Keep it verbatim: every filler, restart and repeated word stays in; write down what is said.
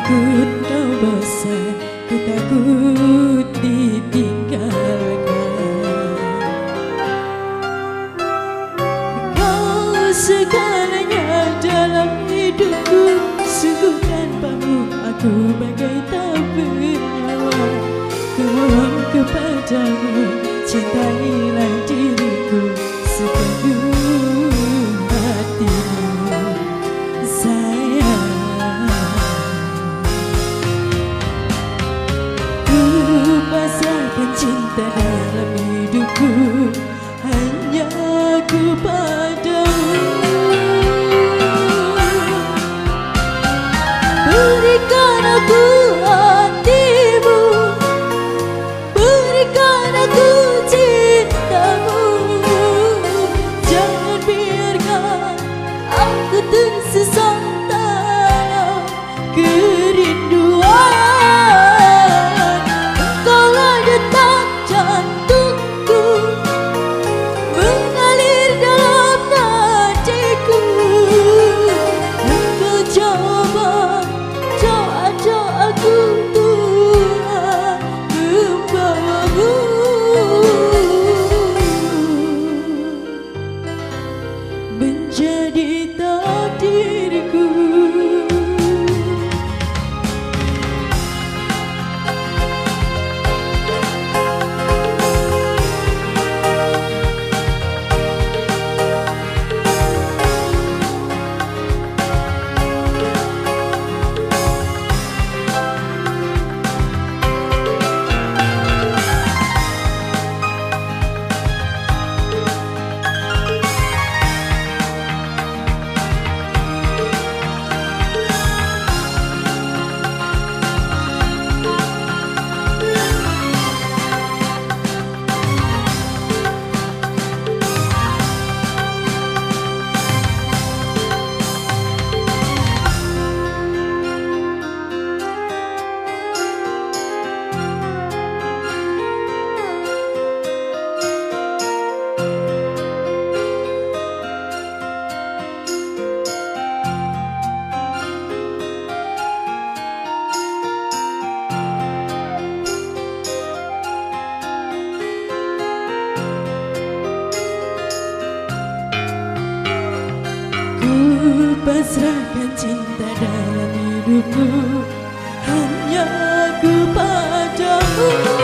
Ku tau bosan, ku takut ditinggalkan. Kau segalanya dalam hidupku, sungguh tanpamu aku bagai tak bernyawa. Ku mohon kepadamu, cintailah diriku sepenuh hatimu, sayang. Ku pasrahkan cinta dalam hidupku hanya kepadamu. Berikan aku hatimu, berikan aku cintamu. Jangan biarkan aku tersesat dalam kerinduan. Engkaulah detak jantungku, mengalir dalam nadiku. Engkau coba, coba, coba aku, Tuhan, membawamu menjadi takdirku. Ku pasrahkan cinta dalam hidupku hanya kepadamu.